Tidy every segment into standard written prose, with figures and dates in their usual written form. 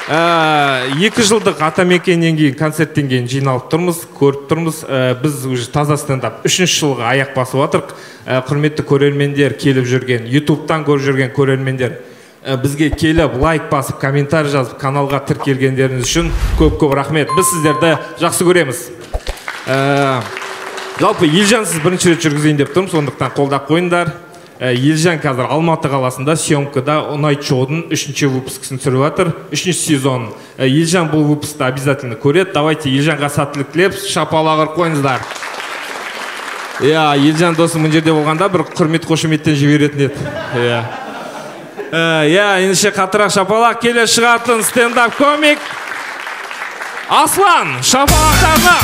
2 жылдық Атамекеннен кейін, концерттен кейін жиналып тұрмыз, көріп тұрмыз. Біз уже таза стендап 3-ші жылға аяқ басып жатырық. Құрметті көрермендер, келіп жүрген, ютубтан көріп жүрген көрермендер, бізге келіп лайк басып, комментарий жазып, каналға тіркелгендеріңіз үшін көп-көп рахмет. Біз сіздерді жақсы көреміз. Жалпы Елжан сіз бірінші рет жүргізейін деп тұрмын, сондықтан қолдап қойыңдар. Елжан қазір Алматы қаласында съемкада Ұнайт шоудың 3-ші выпускысын түсіріп жатыр, 3-ші сезон. Елжан бұл выпускты обязательно көреді. Давайте Елжанға сәттілік тілеп, шапалақ ұрып қойыңыздар. Иә, Елжан досым мына жерде болғанда бір құрмет қошеметтен жіберетін еді. Иә. Иә, ендеше қаттырақ шапалақ. Келе шығатын стендап комик Аслан, шапалақтарына.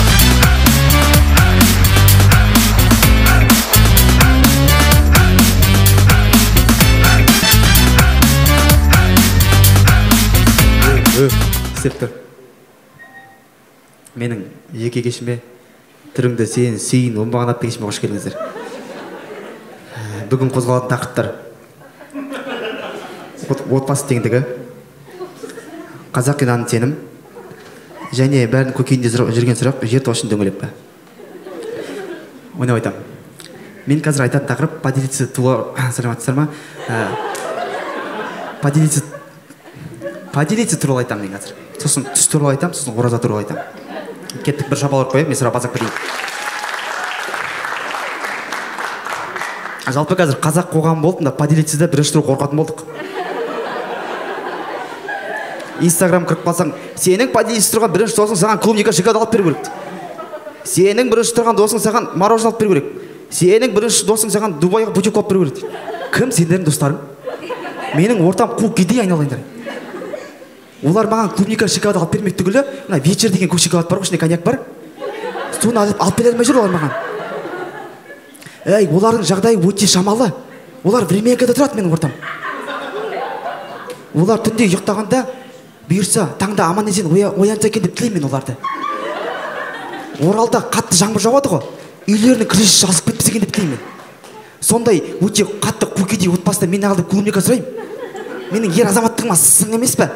Істеп тұр. Менің жеке кешіме, түріңді сен сүйін, оңбаған атты кешіме қош келдіңіздер. Бүгін қозғалатын тақырыптар: отбасы теңдігі, қазақ наным сенім және бәрінің көкейінде жүрген сұрақ, жер тосын дөңгелек пе? Ойнап айтамын. Мен қазір айтатын тақырып поделиться туралы. Саламатсыздар ма? Поделиться туралы айтамын мен қазір. Сосын түс туралы айтамын, сосын ораза туралы айтамын. Кеттік, бір шапалақ қояйын, мен сұрап азап кетейін. Жалпы қазір қазақ қоғамы болып, мына поделиться бірінші тұруға қорқатын болдық. Инстаграм кіріп қалсаң, сенің поделиться тұрған бірінші досың саған клубника, шоколад алып беру керек. Сенің бірінші тұрған досың саған мороженое алып беру керек. Сенің бірінші досың саған Дубайға путевка алып беру керек. Кім сендердің достарың? Менің ортам қу кедей, айналайындар. Олар маған клубника, шоколад алып бермек түгілі, мына вечер деген көк шоколад бар ғой, ішінде коньяк бар. Соны алып бере алмай жүр олар маған. Әй, олардың жағдайы өте шамалы. Олар времянкада тұрады менің ортам. Олар түнде ұйықтағанда, бұйырса, таңда аман есен оянса екен деп тілеймін мен оларды. Оралда қатты жаңбыр жауады ғой, үйлерінің крышасы жазып кетпесе екен деп тілеймін. Сондай өте қатты қу кедей отбасыда мен алдып клубника сұраймын. Менің ер азаматтығыма сын емес пе?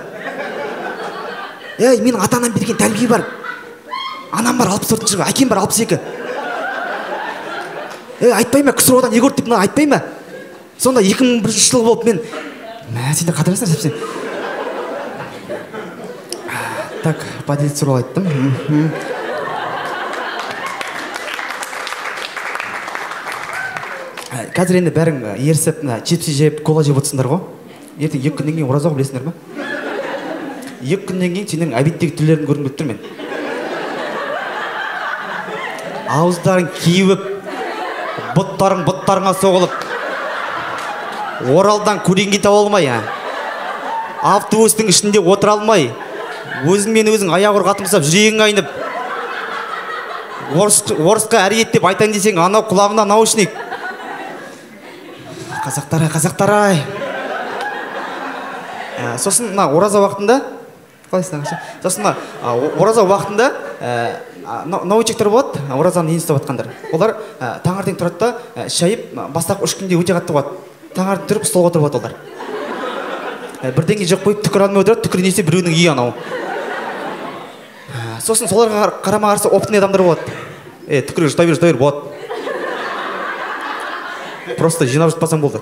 Ей, менің ата-анам берген тәрбие бар. Анам бар 64 жылғы, әкем бар 62. Ей, айтпай ма, КСРО-дан не көрді деп мына айтпай ма? Сонда 2001 жыл болып мен, мә, сендер қатырасыңдар сепсен. Так, поделиться туралы айттым. Қазір енді бәрің ерісіп, мына чипсы жеп, кола жеп отырсыңдар ғой. Ертең 2 күннен кейін ораза ғой, білесіңдер ма? 2 күннен кейін сенің обедтегі түрлерін көргім келіп тұр мен. Ауыздарың кеуіп, бұттарың бұттарыңа соғылып, Оралдан көлеңке таба алмай, автобустың ішінде отыра алмай, өзіңмен өзің аяқ ұрып атымсап, жүрегің айнып, орысқа әрі ет деп айтайын десең, анау құлағына наушник. Қазақтар ай, қазақтар ай. Сосын мына ораза уақытында, қалайсың ағашы? Сосын мына ораза уақытында научниктер болады, оразаны ең ұстап жатқандар. Олар таңертең тұрады да, шайып, бастапқы 3 күнде өте қатты болады. Таңертең тұрып столға отырып алады олар. Бірдеңе жеп қойып түкіре алмай отырады, түкірген десе біреуінің үйі анау. Сосын соларға қарама-қарсы опытный адамдар болады. Түкіре жұта бер, жұта бер, болады. Просто жинап жұтпасаң болды.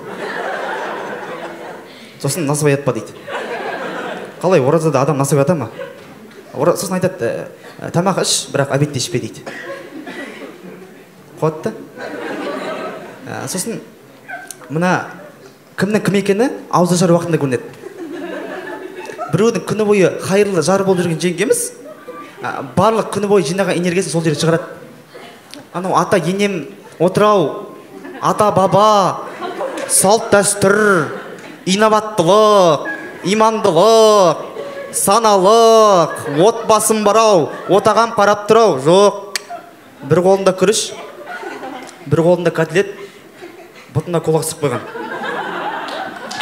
Сосын насыбай атпа дейді. Қалай, оразада адам насыбай ата ма? Сосын айтады, тамақ іш, бірақ обедте ішпе дейді. Қуатты. Сосын мына кімнің кім екені ауызашар уақытында көрінеді. Біреудің күні бойы хайырлы жары болып жүрген жеңгеміз, барлық күні бойы жинаған энергиясын сол жерге шығарады. Анау ата енем отырау, ата баба, салт дәстүр, инабаттылық, имандылық, саналық, отбасым бар-ау, отағам қарап тұр-ау. Жоқ, бір қолында күріш, бір қолында котлет, бұтына кола қысып қойған.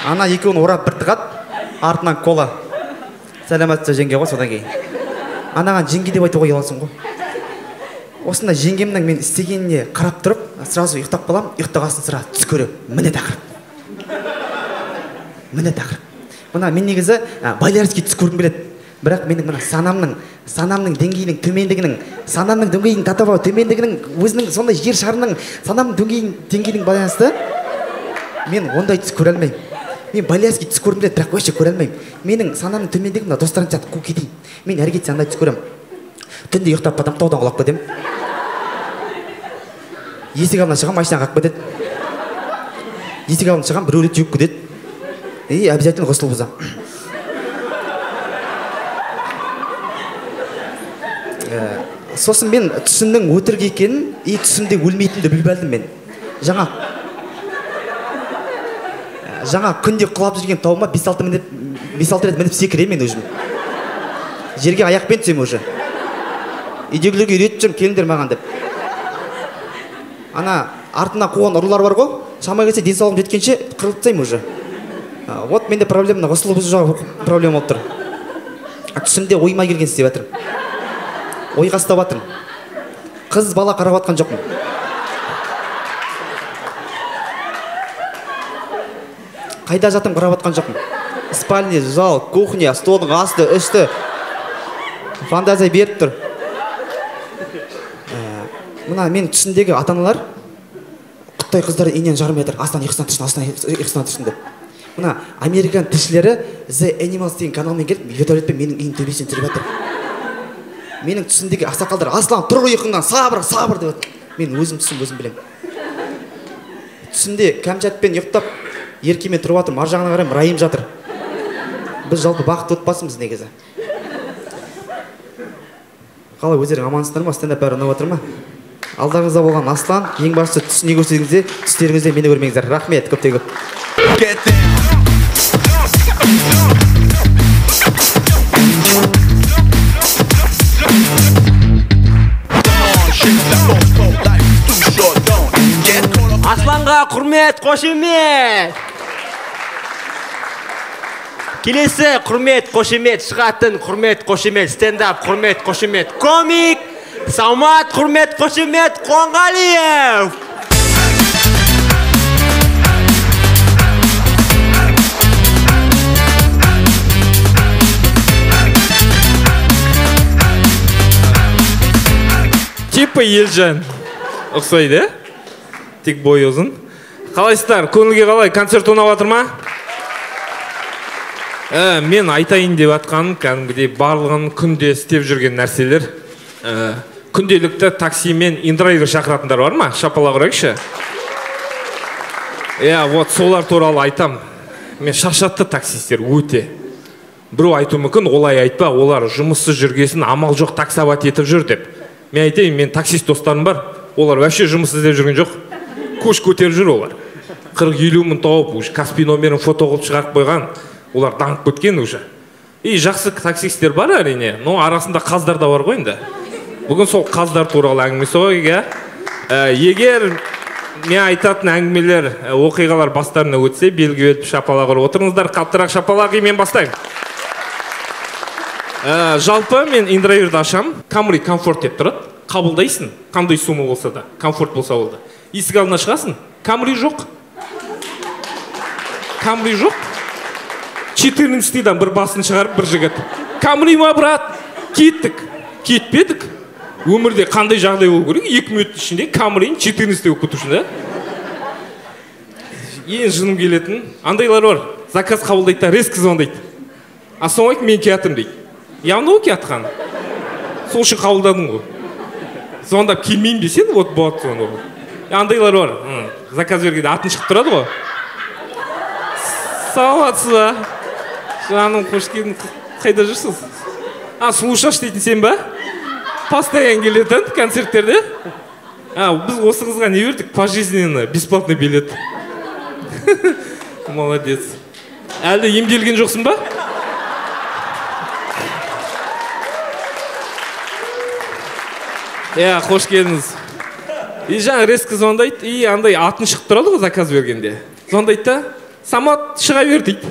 Ана екеуін орап бір тығады, артынан кола. Сәлеметсіз жеңге ғой содан кейін. Анаған жеңге деп айтуға ұяласың ғой. Осында жеңгемнің мен істегеніне қарап тұрып, сразу ұйықтап қаламын, ұйықтағасын сразу түс көремін. Міне тақырып. Міне тақырып. Мына мен негізі байларский түс көргім келеді. Бірақ менің мына санамның деңгейінің төмендігінің, санамның деңгейінің татабау төмендігінің, өзінің сондай жер шарының санамның деңгейінің байланысты мен ондай түс көре алмаймын. Мен балияский түс көргім келеді, бірақ вообще көре алмаймын. Менің санамның төмендігі мына достарым сияқты қу кетейін. Мен әрі кетсе андай түс көремін. Түнде ұйықтап батамын, таудан құлап кетемін. Есік алдына шығамын, машина қағып кетеді. Есік алдына шығамын, біреулер теуіп кетеді. И обязательно ғұсыл бұзамын. Сосын мен түсімнің өтірік екенін и түсімде өлмейтінімді біліп алдым мен. Жаңа күнде құлап жүрген тауыма 5-6 рет мініп секіремін мен өзім. Жерге аяқпен түсемін уже. Үйдегілерге үйретіп жүрмін, келіңдер маған деп. Ана артынан қуған ұрылар бар ғой, шама келсе денсаулығым жеткенше қырылып тастаймын уже. Вот менде проблема, ғұсыл бұзу жағы проблема болып тұр. Түсімде ойыма келген істеп жатырмын. Ойға ұстап жатырмын. Қыз бала қарап жатқан жоқпын. Қайда жатырмын қарап жатқан жоқпын. Спальня, зал, кухня, столдың асты, үсті. Фантазия беріп тұр. Мына менің түсімдегі ата-аналар құттай қыздар үйінен жарымай жатыр. Астан ұйқысынан тұрсын, астан ұйқысынан тұрсын деп. Мына американ тілшілері The Animals деген каналмен келіп, вертолетпен менің үйімнің төбесінен түсіріп жатыр. Менің түсімдегі ақсақалдар Аслан тұр ұйқыңнан, сабыр, сабыр деп жатыр. Мен өзім түсім, өзім білемін. Түсімде Кәмшатпен ұйықтап, Еркемен тұрып жатырмын, ар жағына қараймын, Райым жатыр. Біз жалпы бақытты отбасымыз негізі. Қалай, өздерің амансыңдар ма? Стендап бәрі ұнап жатыр ма? Алдарыңызда болған Аслан, ең бастысы түс не көрсеңіз де, түстеріңізде мені көрмеңіздер. Рахмет, көптен көп. Асланға құрмет, қошемет. Келесі құрмет, қошемет шығатын құрмет, қошемет стендап, құрмет, қошемет комик Самат құрмет, қошемет Қонғалиев. Типа Елжан ұқсайды, тек бойы ұзын. Қалайсыздар? Көңілге қалай? Концерт ұнап жатыр ма? Мен айтайын деп жатқаным кәдімгідей барлығын күнде істеп жүрген нәрселер. Күнделікті таксимен индрайвер шақыратындар бар ма? Шапалақ ұрайықшы. Иә, вот солар туралы айтам. Мен шаршатты таксисттер өте. Біреу айтуы мүмкін, олай айтпа, олар жұмыссыз жүргесін амал жоқ таксовать етіп жүр деп. Мен айтайын, мен таксист достарым бар, олар вообще жұмыс іздеп жүрген жоқ. Көш көтеріп жүр олар. 40-50 мың тауып, уже Каспий номерін фото қылып шығарып қойған. Олар даңқ көткен уже. И жақсы таксисттер бар әрине, но арасында қаздар да бар ғой енді. Бүгін сол қаздар туралы әңгіме соғайық, иә. Егер мен айтатын әңгімелер, оқиғалар бастарына өтсе, белгі беріп шапалақ ұрып отырыңыздар. Қаттырақ шапалақ, мен бастаймын. Жалпы мен индрайверді ашам, Камри комфорт деп тұрады. Қабылдайсың, қандай сумма болса да, комфорт болса болды. Есік алдына шығасың, Камри жоқ. Камри жоқ. 14-дан бір басын шығарып бір жігіт. Камри ма, брат? Кеттік. Кетпедік. Өмірде қандай жағдай болу керек? 2 минуттың ішінде Камриін 14-те болып кету үшін, да? Ең жыным келетін андайлар бар. Заказ қабылдайды да резко звондайды. Ассалаумағалейкум, мен келатырмын дейді. Явно ол келатқан. Сол үшін қабылдадым ғой. Звондап келмеймін десең, вот болады звондау. Андайлар бар. Заказ бергенде атын шығып тұрады ғой. Саламатсыз ба? Жаным, қош келдің. Қайда жүрсіз? А, сұлушаш дейтін сен ба? Постоянно келетін концерттерде. А, біз осы қызға не бердік? Пожизненно, бесплатный билет. Молодец. Әлі емделген жоқсың ба? Иә, қош келдіңіз. И жаңа резко звондайды, и андай атын шығып тұрады ғой заказ бергенде. Звондайды да, Самат шыға бер дейді.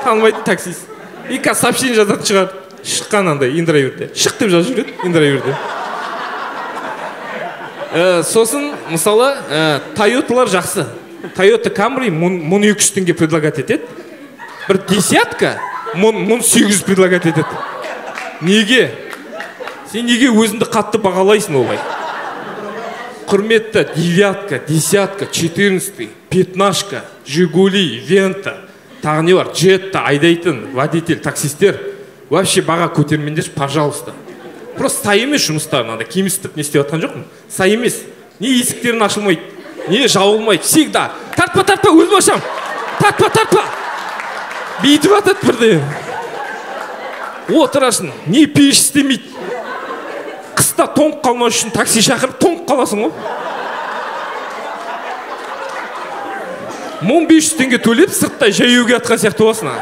Танымайтын таксист. И қазір сообщение жазатын шығар. Шыққан андай индрайверде. Шық деп жазып жібереді индрайверде. Сосын, мысалы, Тойоталар жақсы. Тойота Камри 1200 теңге предлагать етеді. Бір десятка 1800 предлагать етеді. Неге? Сен неге өзіңді қатты бағалайсың олай? Құрметті девятка, десятка, 14-й, пятнашка, Жигули, Вента, тағы не бар, Джетта айдайтын водитель, таксисттер, вообще баға көтермеңдерші, пожалуйста. Просто сай емес жұмыстарын, анда кемсітіп не істеп жатқан жоқпын. Сай емес. Не есіктерін ашылмайды, не жабылмайды. Всегда. Тартпа, тартпа, өзім ашам. Тартпа, тартпа. Бүйтіп атады бірде. Отырасың, не пеш істемейді. Қыста тоңып қалмас үшін такси шақырып тоңып қаласың ғой. 1500 теңге төлеп сыртта жаяуге атқан сияқты боласың.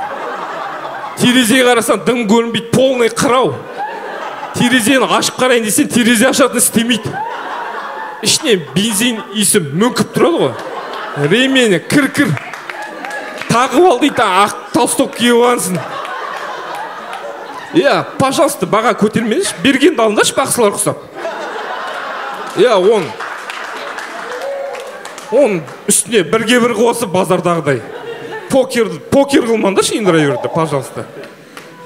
Терезеге қарасаң дым көрінбейді, полный қырау. Терезені ашып қарайын десең, терезе ашатын істемейді. Ішінен бензин иісі мүңкіп тұрады ғой. Ремені кір-кір. Тағып ал дейді, ақ толстовка киіп алғансың. Иә, пожалуйста, баға көтермеңізші, бергенді алыңдаршы бақсылар құсап. Иә, он үстіне бірге бір қосып базардағыдай. Покер қылмаңдаршы индрайверді, пожалуйста.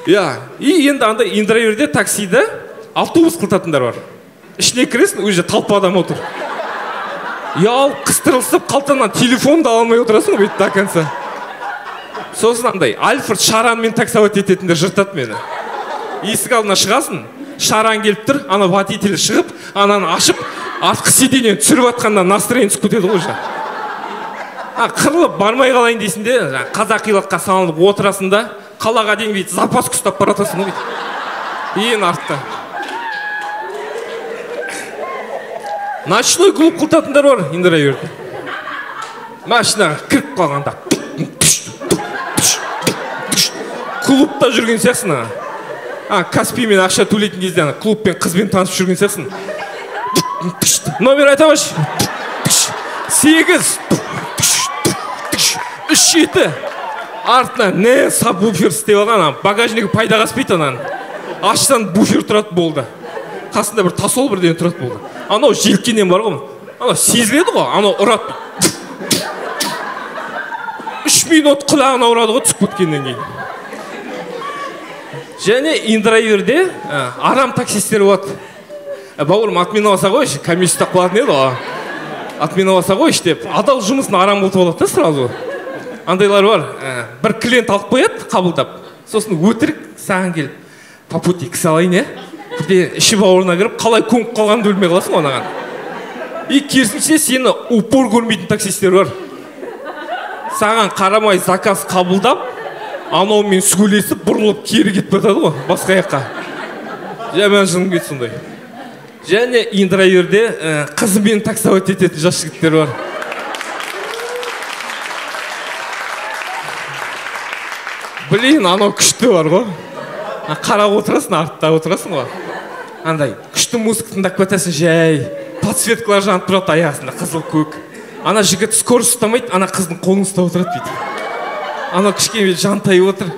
Иә, и енді андай индрайверде таксиді автобус қылтатындар бар. Ішіне кіресің, уже толпа адам отыр. Ұялып, қыстырылысып, қалтаңнан телефонды ала алмай отырасың ғой бүйтіп до конца. Сосын андай Альфред Шаранмен таксовать ететіндер жыртады мені. Есік алдына шығасың, Шаран келіп тұр, ана водитель шығып, ананы ашып, артқы сиденьені түсіріп жатқанда настроение түсіп кетеді ғой уже. Қырылып бармай қалайын дейсің де, қазақилыққа салынып отырасың да, қалаға дейін бүйтіп запаска ұстап бара жатасың ғой бүйтіп. Ең артта. Ночной клуб қылтатындар бар индрайверде. Машинаға кіріп қалғанда клубта жүрген сияқтысың. Каспиймен ақша төлейтін кезде клубпен қызбен танысып жүрген сияқтысың. Номер айта қойшы. 8 3 7. Артына не сабвуфер істеп алған, багажнигі пайдаға аспайды ананың. Ашсаң буфер тұрады болды. Қасында бір тосол бірдеңе тұрады болды. Анау желкеннен бар ғой, анау сезіледі ғой, анау ұрады. 3 минут құлағына ұрады ғой түсіп кеткеннен кейін. Және индрайверде арам таксисттер болады. Бауырым, отмена алса қойшы, комиссия ұстап қалатын еді ғой. Отмена алса қойшы деп, адал жұмысын арам қылтып алады да сразу. Андайлар бар, бір клиент алып қояды, қабылдап. Сосын өтірік саған келіп, по пути кісі алайын, бірде іші бауырына кіріп, қалай көніп қалғанын білмей қаласың ғой анаған. И керісінше сені упор көрмейтін таксисттер бар. Саған қарамай заказ қабылдап, анаумен сөйлесіп, бұрылып кері кетіп жатады ғой басқа жаққа. Жаман жыным кетті сондай. Және индрайверде қызымен таксовать ететін жас жігіттер бар. Блин, анау күшті бар ғой. Қарап отырасың, артта отырасың ғой. Андай күшті музыка тыңдап кетесің жай. Подсветкалар жанып тұрады аяғында, қызыл көк. Ана жігіт скорость ұстамайды, ана қыздың қолын ұстап отырады бүйтіп. Ана кішкене жантайып отыр.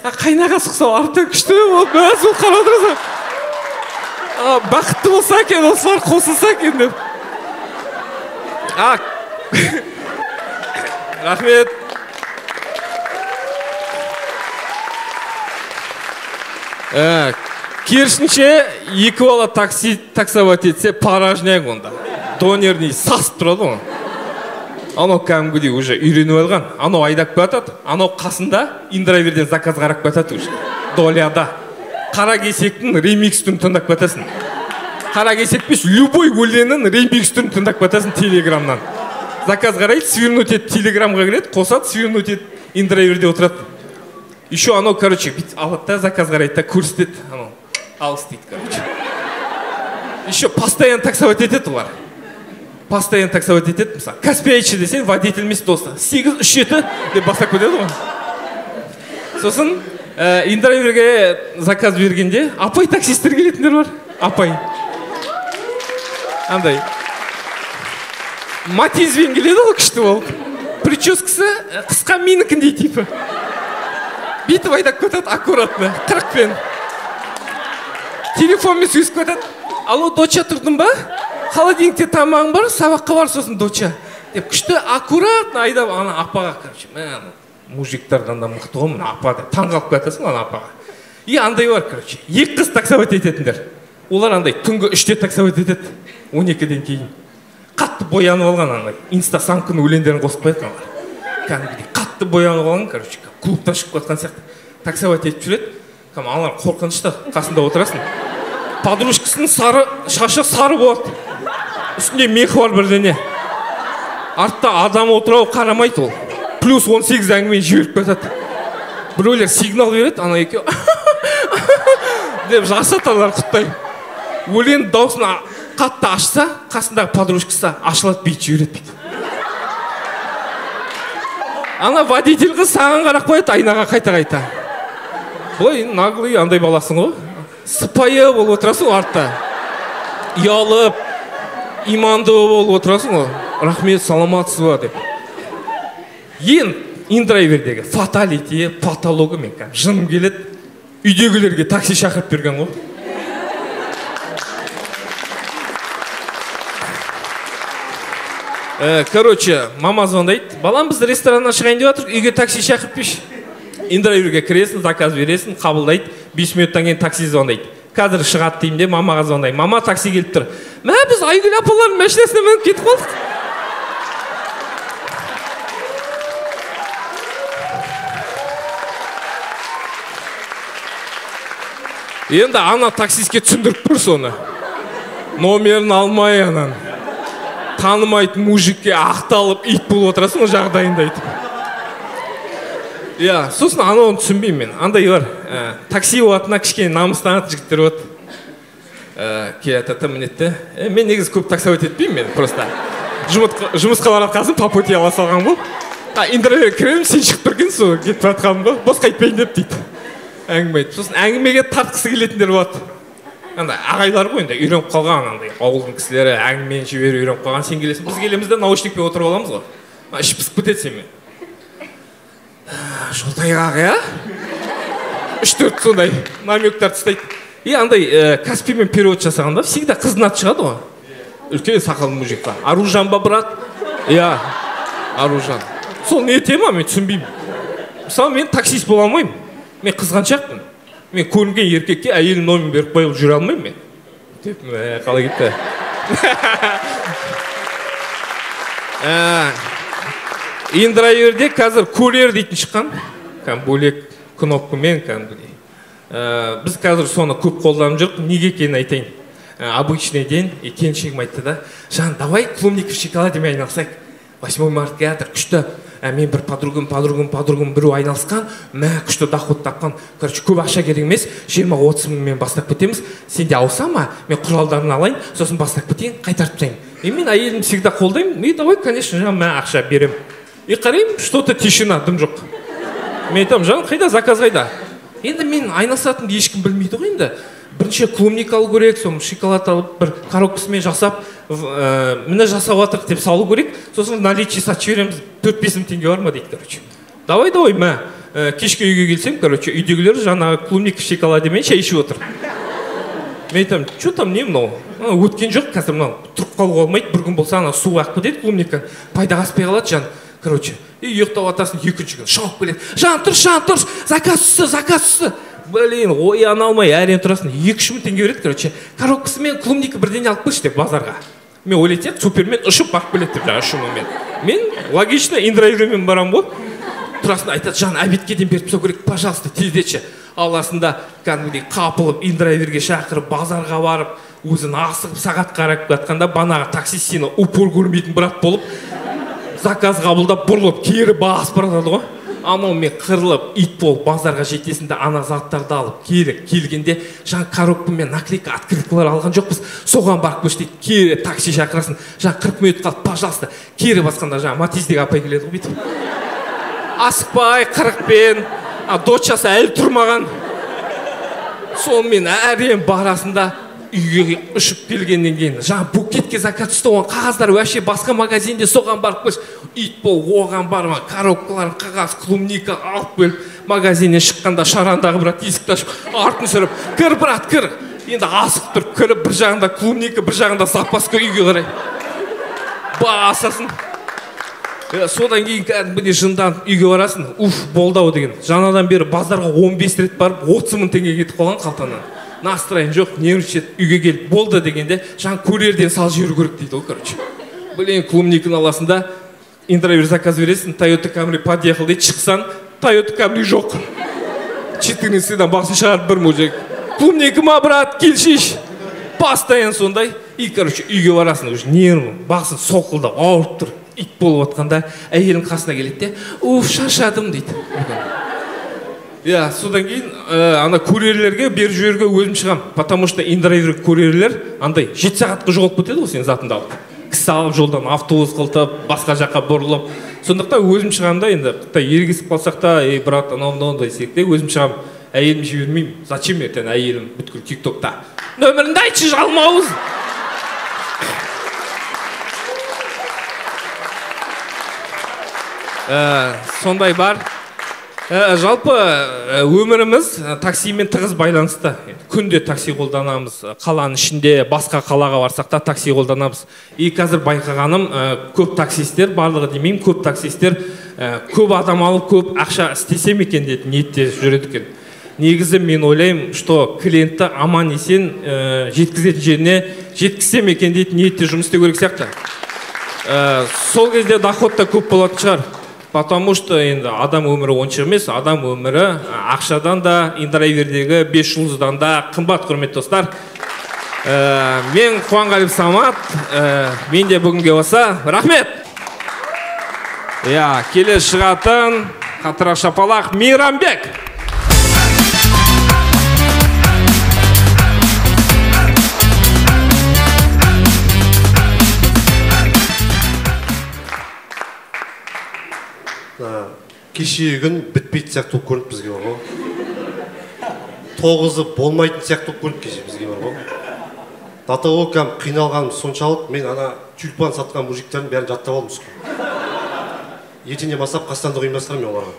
Қайнағасы ұқсап артта күшті болып, мәз болып қарап отырасың. Бақытты болса екен, осылар қосылса екен деп. Рахмет. Керісінше, екі бала такси таксовать етсе, порожняк онда. Донерный сасып тұрады ғой. Анау кәдімгідей уже үйреніп алған. Анау айдап кетеді, анау қасында индрайверден заказ қарап кетеді уже. Доляда. Қара кесектің ремикс түрін тыңдап кетесің. Қара кесек емес, любой өлеңнің ремикс түрін тыңдап кетесің телеграмнан. Заказ қарайды, свернуть етіп телеграмға кіреді, қосады, свернуть етіп индрайверде отырады. Еще анау, короче, бүйтіп алады да, заказ қарайды да, көрсетеді. Анау алыс дейді, короче. Еще постоянно таксовать етеді олар. Постоянно таксовать етеді, мысалы, Каспий айтшы десең, водитель емес досы. 8 3 7 деп бастап кетеді ғой. Сосын индрайверге заказ бергенде апай таксисттер келетіндер бар. Апай. Андай матизбен келеді ғой күшті болып. Прическасы қысқа менікіндей типі. Бүйтіп айдап кетеді аккуратно, 40-пен. Телефонмен сөйлесіп кетеді. Алло, доча, тұрдың ба? Холодильникте тамағың бар, сабаққа бар сосын, доча. Деп күшті аккуратно айдап ана апаға, короче, мә, мужиктардан да мықты ғой мына апа деп таңғалып кетесің ана апаға. И андай бар, короче, екі қыз таксовать ететіндер. Олар андай түнгі 3-те таксовать етеді, 12-ден кейін. Қатты боянып алған андай, инстасамканың өлеңдерін қосып қояды аналар. Кәдімгідей қатты боянып алған, короче, клубтан шығып жатқан сияқты. Таксовать етіп жүреді. Кәдімгі аналар қорқынышты, қасында отырасың. Подружкасының сары, шашы сары болады. Үстінде мехі бар бірдеңе. Артта адам отырау қарамайды ол. Плюс 18 әңгімені жіберіп кетеді. Біреулер сигнал береді, ана екеуі деп жасады аналар құттай. Өлең дауысын қатты ашса, қасындағы подружкасы ашылады, бүйтіп жібереді бүйтіп. Ана водитель қыз саған қарап қояды айнаға қайта-қайта. Былай наглый андай баласың ғой. Сыпайы болып отырасың ғой артта. Ұялып, иманды болып отырасың ғой. Рахмет, саламатсыз ба деп. Ең индрайвердегі фаталити, патологы мен кәдімгі жыным келеді. Үйдегілерге такси шақырып берген ғой. Короче, мама звондайды. Балам, біз рестораннан шығайын деп жатырмыз, үйге такси шақырып берші. Индрайверге кіресің, заказ бересің, қабылдайды. 5 минуттан кейін такси звондайды. Қазір шығады деймін де, мамаға звондаймын. Мама, такси келіп тұр. Мә, біз Айгүл апалардың машинасына мініп кетіп қалдық. Енді ана таксистке түсіндіріп тұр соны. Номерін алмай анан. Танымайтын мужикке ақталып ит болып отырасың ғой жағдайында айтып. Иә, сосын анауын түсінбеймін мен. Андай бар, такси болатынына кішкене намыстанатын жігіттер болады. Келеді, мінеді. Мен негізі көп таксовать етпеймін мен, просто. Жұмысқа баратқан соң по пути ала салған ғой. Индрайверге кіремін, сен шығып тұр екенсің, сол кетіп жатқаным ғой. Босқа айтпайын деп дейді. Әңгіме айтып. Сосын әңгімеге тартқысы келетіндер болады. Андай ағайлар ғой енді үйреніп қалған, андай ауылдың кісілері әңгімені жіберіп үйреніп қалған. Сен келесің, біз келеміз де наушникпен отырып аламыз ғой. Іш пысып кетеді сенімен. Жолтайғақ, иә? 3-4 сондай намектар тастайды. И андай Каспиймен перевод жасағанда всегда қыздың аты шығады ғой. Үлкен сақалды мужик бар. Аружан ба, брат? Иә, Аружан. Сол не тема, мен түсінбеймін. Мысалы, мен таксист бола алмаймын. Мен қызғаншақпын. Мен көрінген еркекке әйелім номерін беріп қойып жүре алмаймын мен. Деп, қалай кетті? Индрайверде қазір курьер дейтін шыққан. Кәдімгі бөлек кнопкамен кәдімгідей. Біз қазір соны көп қолданып жүрміз. Неге екенін айтайын. Обычный день, келіншегім айтты да, Жан, давай клубника в шоколадемен айналысайық. 8 март келатыр, күшті. Мен бір подругым біреу айналысқан, мә, күшті доход тапқан. Короче, көп ақша керек емес, 20-30 мыңмен бастап кетеміз. Сен де ауса ма, мен құралдарын алайын, сосын бастап кетейін, қайтарып тастаймын. И мен әйелімді всегда қолдаймын. И давай, конечно, жан, мә, ақша беремін. И қараймын, что-то тишина, дым жоқ. Мен айтамын, жан, қайда, заказ қайда? Енді мен айналысатынымды ешкім білмейді ғой енді. Бірінші клубника алу керек, соны шоколад алып, бір коробкасымен жасап, міне жасап жатырық деп салу керек. Сосын наличие сатып жібереміз, 4-5 мың теңге бар ма дейді, короче. Давай, давай, мә. Кешке үйге келсем, короче, үйдегілер жаңағы клубника шоколадымен шай ішіп отыр. Мен айтамын, что там, не мынау? Өткен жоқ, қазір мынау тұрып қалуға болмайды, бір күн болса ана су ағып кетеді клубника, пайдаға аспай қалады, жан. Короче, и ұйықтап жатасың, екінші күн шауып келеді. Жан, тұршы, жан, тұршы, заказ түсті, заказ түсті. Блин, ояна алмай әрең тұрасың. 2-3 мың теңге береді, короче. Коробкасымен клубника бірдеңе алып келші деп базарға. Мен ойлайтын едім, супермен ұшып барып келеді деп, жаңағы 3 мыңмен. Мен логично индрайвермен барамын ғой. Тұрасың, айтады, жан, обедке дейін беріп тастау керек, пожалуйста, тездетші. Аласында кәдімгідей қапылып индрайверге шақырып, базарға барып, өзін асығып сағат қарап жатқанда банағы таксист сені упор көрмейтін брат болып, заказ қабылдап бұрылып кері басып бара жатады ғой. Анау мен қырылып ит болып базарға жетесің де ана заттарды алып кері келгенде жаңа коробкамен наклейка открыткалар алған жоқпыз, соған барып көш дейді. Кері такси шақырасың, жаңа 40 минут қалды, пожалуйста. Кері басқанда жаңа Матиздегі апай келеді ғой бүйтіп. Асықпай 40-пен, дочасы әлі тұрмаған. Сонымен әрең барасында үйге ұшып келгеннен кейін жаңа букетке заказ түсті, оған қағаздар вообще басқа магазинде, соған барып қойшы. Ит бол, оған барма, коробкаларын, қағаз, клубника алып келіп, магазиннен шыққанда шарандағы брат есікті ашып, артын сүріп, кір брат, кір. Енді асығып тұрып кіріп, бір жағында клубника, бір жағында запаска үйге қарай басасың. Содан кейін кәдімгідей жынданып үйге барасың, уф, болды ау деген. Жаңадан бері базарға 15 рет барып 30 мың теңге кетіп қалған қалтаңнан. Настроение жоқ, нервничать, үйге келіп болды дегенде, жаңа курьерден салып жіберу керек дейді ғой, короче. Блин, клубниканы аласың да, индрайвер заказ бересің, Toyota Camry подъехал дейді, шықсаң, Toyota Camry жоқ. 14-дан басын шығарып бір мужик. Клубника ма, брат, келшейші. Постоянно сондай. И, короче, үйге барасың, уже нервің, басың соқылдап, ауырып тұр. Ит болып отқанда әйелің қасына келеді де, уф, шаршадым дейді. Иә, содан кейін ана курьерлерге беріп жіберуге өзім шығам, потому что индрайвер курьерлер андай 7 сағатқа жоғалып кетеді ғой сенің затыңды алып. Кісі алып жолдан автобус қылтып, басқа жаққа бұрылып. Сондықтан өзім шығамын да, енді ерегісіп қалсақ та, ей, брат, анау мынау десек те өзім шығамын. Әйелім жібермеймін. Зачем ертең әйелім бүткіл тиктокта? Нөміріңді айтшы, жалмауыз. Сондай бар. Жалпы өміріміз таксимен тығыз байланысты. Күнде такси қолданамыз, қаланың ішінде, басқа қалаға барсақ та такси қолданамыз. И қазір байқағаным, көп таксистер, барлығы демеймін, көп таксистер көп адам алып, көп ақша істесем екен деп ниетте жүреді екен. Негізі мен ойлаймын, что клиентті аман есен жеткізетін жеріне жеткізсем екен дейтін ниетте жұмыс істеу керек сияқты. Сол кезде доход та көп болатын шығар. Потому что енді адам өмірі онша емес, адам өмірі ақшадан да, индрайвердегі 5 жұлдыздан да қымбат, құрметті достар. Мен Қуанғалиев Самат, мен де бүгінге осы. Рахмет! Иә, келе шығатын қаттырақ шапалақ Мейрамбек. Кешегі күн бітпейтін сияқты болып көрінді бізге бар ғой. 9-ы болмайтын сияқты болып көрінді кеше бізге бар ғой. До того кәдімгі қиналғаным соншалық, мен ана тюльпан сатқан мужиктердің бәрін жаттап алдым үстіне. Ертеңнен бастап қастандық ұйымдастырамын мен оларға.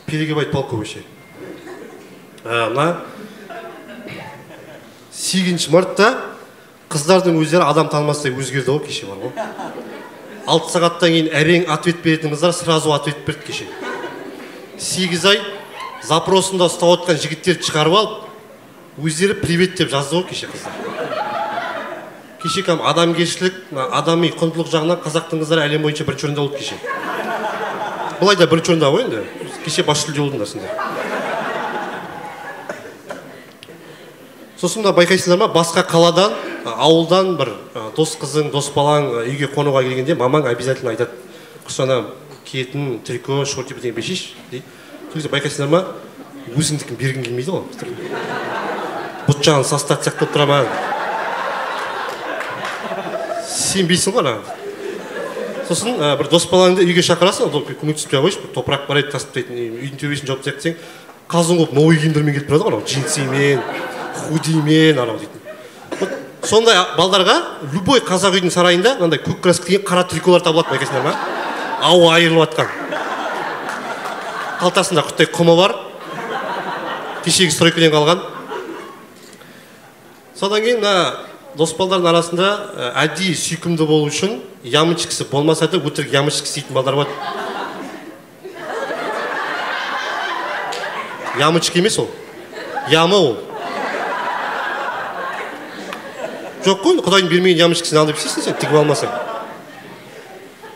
Перегибать палку вообще. Мына 8 мартта қыздардың өздері адам танымастай өзгерді ғой кеше бар ғой. 6 сағаттан кейін әрең ответ беретін қыздар сразу ответ берді кеше. 8 ай запросында ұстап отқан жігіттерді шығарып алып, өздері привет деп жазды ғой кеше қыздар. Кеше кәдімгі адамгершілік, адами құндылық жағынан қазақтың қыздары әлем бойынша бірінші орында болды кеше. Былай да бірінші орында ғой енді. Кеше бас жүлде болдыңдар сендер. Сосын да байқайсыңдар ма, басқа қаладан, ауылдан бір дос қызың, дос балаң үйге қонуға келгенде мамаң обязательно айтады, құсана киетін трико, шорты бірдеңе бершейші дейді. Сол кезде байқайсыңдар ма, өзіңдікін бергің келмейді ғой. Бұт жағын састат сияқты болып тұра ма? Сенбейсің ғой ана. Сосын бір дос балаңды үйге шақырасың, көмектесіп қойшы, бір топырақ бар еді тасып тастайтын, үйдің төбесін жауып тастайық десең, қазын қуып новый киімдермен келіп тұрады ғой анау, джинсимен, худимен анау дейтін. Сондай балдарға любой қазақ үйдің сарайында мынандай көк краска киген қара триколар табылады, байқайсыңдар ма? Ауы айырылып жатқан. Қалтасында құттай құмы бар. Кешегі стройкадан қалған. Содан кейін мына дос балдардың арасында әдейі сүйкімді болу үшін ямочкасы болмаса да өтірік ямочка істейтін балдар бар. Ямочка емес ол. Ямы ол. Жоқ қой, Құдайдың бермеген ямочкасын ал деп істейсің сен, тігіп алмасаң.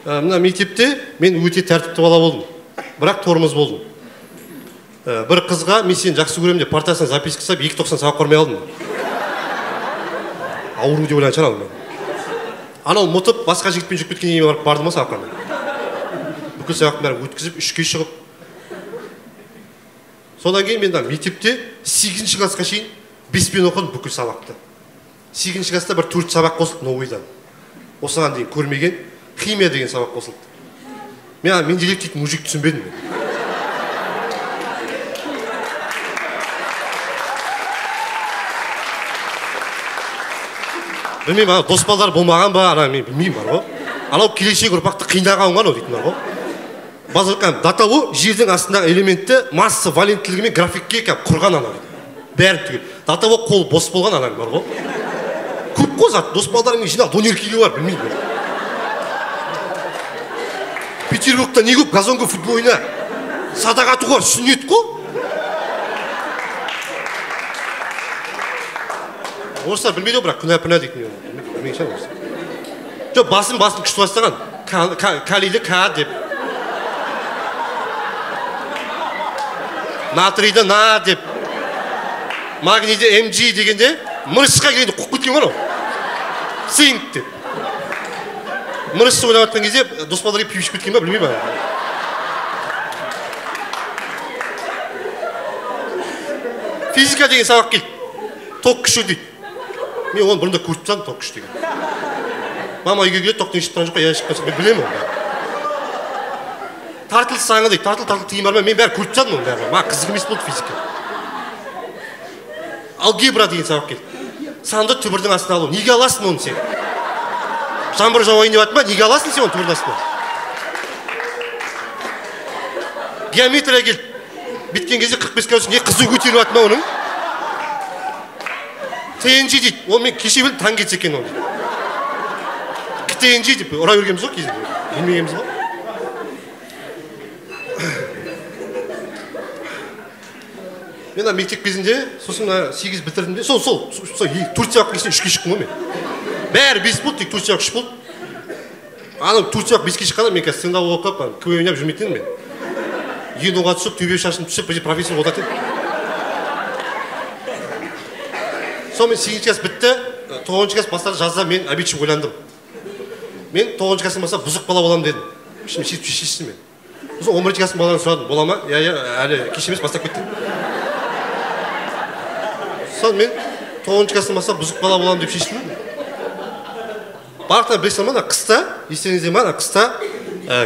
Мына мектепте мен өте тәртіпті бала болдым, бірақ тормоз болдым. Бір қызға мен сені жақсы көремін деп партасына записка жасап, 2.90 сабақ көрмей алдым. Ауру деп ойлаған шығар ал мен. Анау ұмытып, басқа жігітпен жүріп кеткеннен кейін барып бардым ғой сабаққа мен. Бүкіл сабақтың бәрін өткізіп, 3-ке шығып. Содан кейін мен мектепте 8 классқа шейін 5-пен оқыдым бүкіл сабақты. 8 класста бір 4 сабақ қосылды новыйдан. Осыған дейін көрмеген химия деген сабақ қосылды. Мен Менделеев дейтін мужик түсінбедім мен. Білмеймін, ана дос балдар болмаған ба, ана мен білмеймін бар ғой. Анау келешек ұрпақты қинаған ғой анау дейтін бар ғой. Базар до того жердің астындағы элементті масса валенттілігімен графикке құрған анау дейтін. Бәрін түгел. До того қол бос болған анаң бар ғой. Көп қой зат, дос балдарыңмен жинал, донер киге бар, білмеймін. Петербургта не көп, газон көп, футбол ойна. Садақ атуға сүннет қой. Орыстар білмейді ғой, бірақ күнә-пүнә дейді. Білмеген шығар орыстар. Жоқ, басын күшті бастаған. Калийді К деп. Натрийді На деп. Магнийді МГ дегенде мырышқа келгенде қуып кеткен ғой. Цинк деп. Мырышты ойлап жатқан кезде дос балалар келіп пиво ішіп кеткен ба, білмеймін. Физика деген сабақ келді. Ток күші дейді. Мен оны бұрында көріп тастадым, ток күші деген. Мама үйге келеді, токтың ішіп тұрған жоқ қой, я шыққан жоқ, мен білемін оны. Тартылыс заңы дейді, тартыл тиын бар ма, мен бәрі көріп тастадым оның бәрі. Маған қызық емес болды физика. Алгебра деген сабақ келді. Санды түбірдің астына алу. Неге аласың оны сен? Жаңбыр жауайын деп жатыр ма, неге аласың сен оны түбірдің астына? Геометрия келді. Біткен кезде 45 градус не қызу көтеріліп жатыр ма оның? ТНЖ дейді. Ол мен кеше білдім, таң кетсе екен оны. КТНЖ деп ұра бергенбіз ғой кезінде. Білмегенбіз ғой. Мен ана мектеп кезінде, сосын мына 8 бітірдім де, сол 4 сабақтың ішінде 3-ке шықтым ғой мен. Бәрі 5 болды, тек 4 сабақ 3 болды. Анау 4 сабақ 5-ке шыққанда мен қазір стендап оқып, КВН ойнап жүрмейтін едім мен. ЕНУ-ға түсіп, төбе шашым түсіп, бір профессор отыратын едім. Сонымен 8-ші класс бітті, 9-шы класс басталды, жазда мен обидчик ойландым. Мен 9-шы класстан бастап бұзық бала боламын дедім. Ішімде сөйтіп шештім мен. Сосын 11-ші класстың балаларынан сұрадым, бола ма? Иә, иә, әлі кеш емес, бастап кеттім. Сосын мен 9-шы класстан бастап бұзық бала боламын деп шештім. Барлықтары білесіздер ма, ана қыста, естеріңізде ма, ана қыста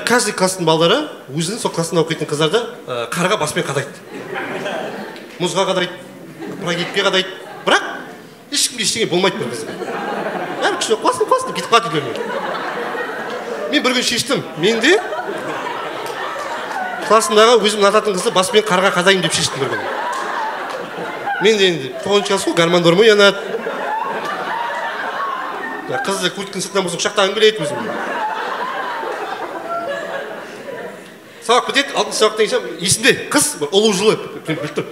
каждый класстың балалары өзінің сол классында оқитын қыздарды қарға баспен қадайды. Мұзға қадайды, прогибке қадайды. Бірақ ешкімге ештеңе болмайды бір қызға. Бәрі күшті, классын, классын деп кетіп қалады үйлеріне. Мен бір күн шештім. Мен де классымдағы өзім ұнататын қызды баспен қарға қадайын деп шештім бір күні. Мен де енді 9-шы класс қой, гормон оянады. Қызды куртканың сыртынан болсын құшақтағым келеді өзім. Сабақ бітеді, 6-шы сабақтан кейін есімде қыз бір ұлу жылы біліп тұр.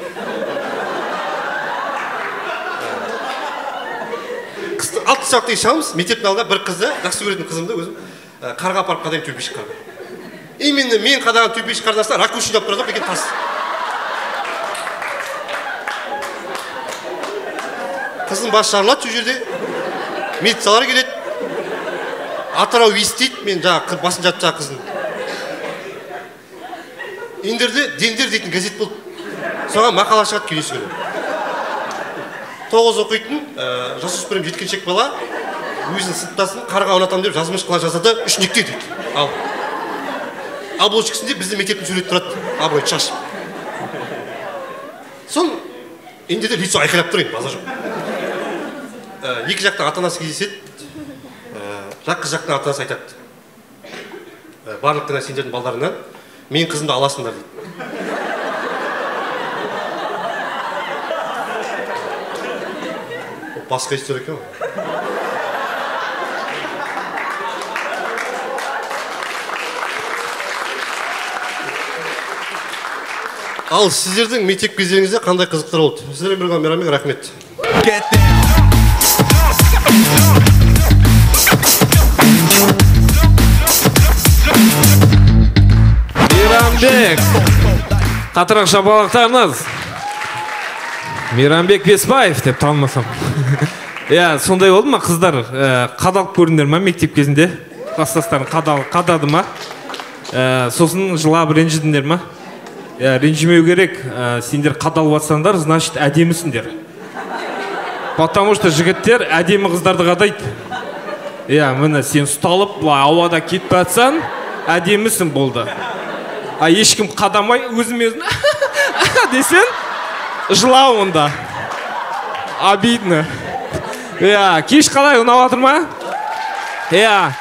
Қызды 6-шы сабақтан кейін шығамыз, мектептің алдында бір қызды, жақсы көретін қызымды өзім қарға апарып қадаймын төпешік қарға. Именно мен қадаған төпешік қардың астына ракушин жинап тұрады екен тас. Қыздың басы жарылады сол жерде. Милициялар келеді. Атырау естиді, мен жаңағы басын жатып жаңағы қыздың. Индерде Дендер дейтін газет болды. Соған мақала шығады келесі күні. 9 оқитын жасөспірім жеткіншек бала өзінің сыныптасын қарға ұнатамын деп жазмыш қыла жазады, 3 нүкте дейді. Ал обложкасында біздің мектептің суреті тұрады, абырой шашып. Сон Индерде лицо айқайлап тұр енді, базар жоқ. Екі жақтың ата-анасы кездеседі, жақ қыз жақтың ата-анасы айтады. Барлық кінә сендердің балдарыңнан, мен қызымды аласыңдар дейді. Басқа история екен ғой. Ал сіздердің мектеп кездеріңізде қандай қызықтар болды? Сіздермен бірге Мейрамбек, рахмет. Мейрамбек, қатырақ шапалақтарыңыз. Мейрамбек Бесбаев деп танымасам. Иә, сондай болды ма қыздар? Қадалып көрдіңдер ма мектеп кезінде? Кластастарың қадады ма? Сосын жылап ренжідіңдер ма? Иә, ренжімеу керек. Сендер қадалып жатсаңдар, значит әдемісіңдер. Потому что жігіттер әдемі қыздарды қадайды. Иә, міне сен ұсталып, былай ауада кетіп жатсаң, әдемісің болды. А ешкім қадамай, өзім-өзім десең, жылау онда. Обидно. Иә, кеш қалай, ұнап жатыр ма? Иә.